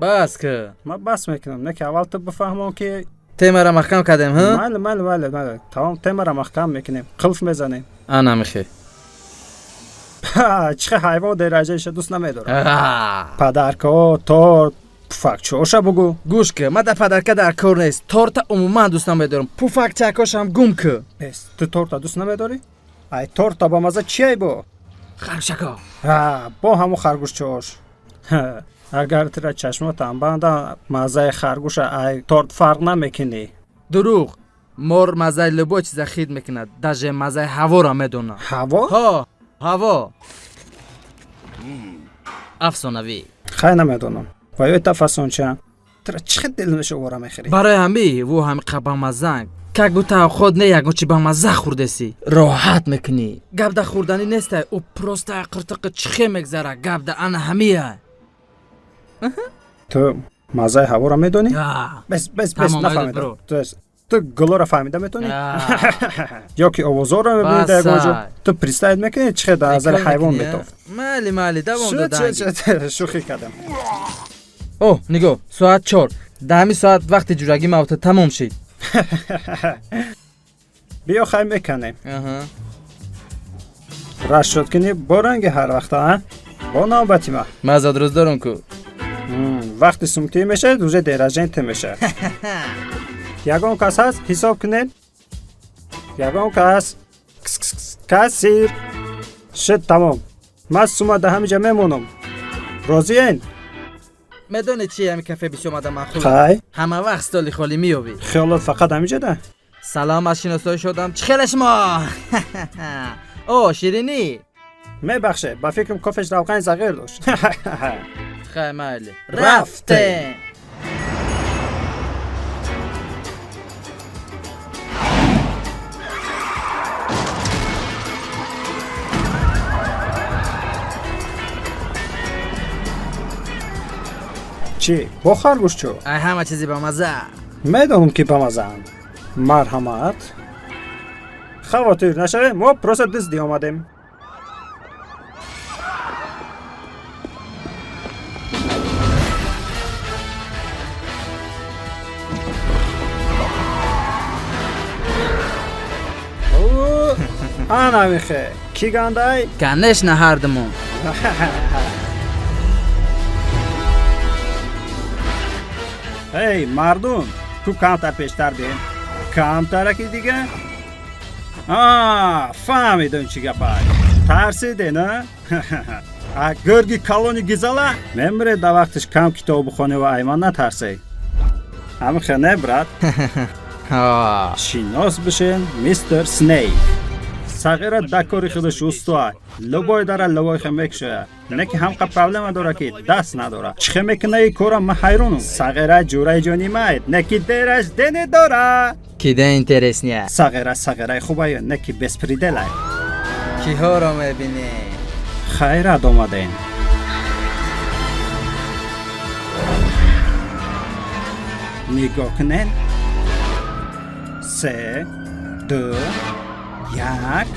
Бас ки. Ман бас мекунам, не ки аввал ту бифаҳмон ки темаро маҳкам кардем, ҳа? Майли, майли, майли, майли. Тамом, темаро маҳкам мекунем. Қилф мезанем. Ана михе. Чӣ хел ҳайвон дераҷаиша дӯст намедорад. Падаркаҳо, торт, пуфакчаҳоша бугӯ. Гӯш ки, ман дар падарка дар кор нест. Торта умуман дӯст намедорам. Пуфакчакошам гум ки. Бес, ту торта дӯст намедорӣ? Ай торта ба маза чиай бо? Харгӯшако. Ҳа, бо ҳамун харгӯшчаҳош. Агар тира чашмотам банда, маззаи харгӯша ай торт фарқ намекунӣ. Дурӯғ. Мор маззаи любой чиза хид мекунад, даже маззаи ҳаворо медонад. Ҳаво? Ҳо, ҳаво. Афсонавӣ. Хай намедонам. Ва ё та фасонча. Тира чӣ хел дил меша вора мехӯрӣ? Барои ҳами ву ҳами бамаззанг. Как будто худ не ягон чи бамазза хӯрдесӣ. Роҳат мекунӣ. Гап да хӯрданӣ нестай, ӯ просто қиртиқи чихе мегзара, гап да ана ҳамия. Ту маззаи ҳаворо медонӣ? Бес, бес, бес, нафаҳмидам. Ту гулоро фаҳмида метавонӣ? Ё ки овозҳоро мебинӣ дар ягон ҷо? Ту представить мекунӣ чӣ хел дар назари ҳайвон метофт? Майли, майли, давом доданг. Шӯхӣ кардам. О, нигоҳ, соат 4. Дар ҳамин соат вақти ҷурагӣ мавта тамом шид. Биё хай меканем. Рашд кунӣ бо ранги ҳар вақта, а? Бо навбати ма. Ман зодрӯз дорам ку. Вақти сумтӣ мешавад, уже деражен ту мешавад. Ягон кас ҳаст, ҳисоб кунед. Ягон кас. Кассир. Шуд, тамом. Ман сума дар ҳамин ҷа мемонам. Розиен? Медонӣ чи ҳами кафе бисёр мада маъқул? Хай. Ҳама вақт столи холӣ меёбӣ. Хиёлот фақат ҳамин ҷода? Салом, аз шиносоӣ шудам. Чӣ хеле шумо? О, ширинӣ. Мебахшед, ба фикрам кофеш равғани зағир дошт. Хай, майли. Рафтем. Чӣ, бо харгӯшчо? Ай ҳама чизи бамазза. Медонам ки бамаззаанд. Марҳамат. Хавотир нашавед, мо просто дуздӣ омадем. Ана михе. Кӣ гандай? Конечно, ҳардумон. Эй, мардум, ту камтар пештар бин. Камтараки дига? А, фаҳмидам чӣ гапай. Тарсиде, на? А гурги калони гизала? Мемире да вақтиш кам китоб бихонӣ ва айман натарсӣ. Ҳамихе не, брат? Шинос бишен, мистер Снейк. Сағира да кори худаш устуа. Любой дара любой хе мекушояд. Не ки ҳамқа проблема дора ки даст надора. Чӣ хе мекуна и кора ман ҳайронам. Сағира ҷураи ҷони майд, не ки дераш дене дора. Кида интересния? Сағира сағираи хубаю, не ки беспределай. Киҳоро мебинӣ? Хайрат омадем. Нигоҳ кунед. 3, 2, 1.